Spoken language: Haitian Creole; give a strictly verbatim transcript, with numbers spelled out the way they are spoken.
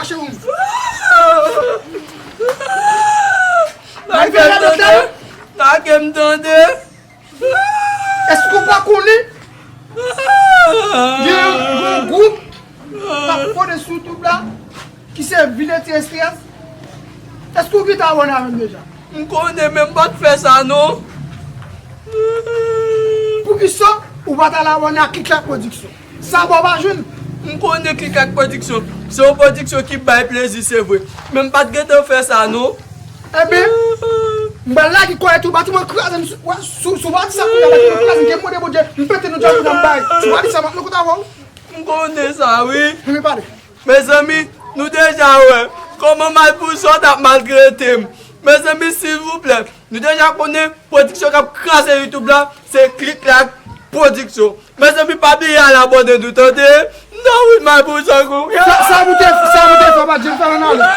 Mache ou. Lage m tande. Lage m tande. Èske w pa konnen gen yon gwoup k ap fòde sou YouTube la ki se Vileti Estrès? Èske w gentan abòne avè m deja? M konnen, men m pa t fè sa non. Poukisa ou pa t al abòne ak Klikak Pwodiksyon? Sa bon pa jwenn. M konnen Klikak Pwodiksyon se yon pwodiksyon ki bay plezi, se vre. Men m pa t gentan fè sa non. Enben, m pral lage kòlèt ou, batiman kraze m sou, wè, sou, sou bati sa kounye a, batiman kraze m, gen mande Bondye, m pete nou djòl pou nan bay. Sou bati sa, m ap nan kote avè w. M konnen sa, wi. Enben, pale. Mezanmi, nou deja wè kòman Malpouchon t ap maltrete m. Mezanmi, silvouplè, nou deja konnen pwodiksyon k ap kraze YouTube la, se Klikak Pwodiksyon. Mezanmi, pa bliye al abòne nou, tande? Non, wi, Malpouchon kou. Sa, sa pou te, sa pou te fè, pa Jennifer ann ale.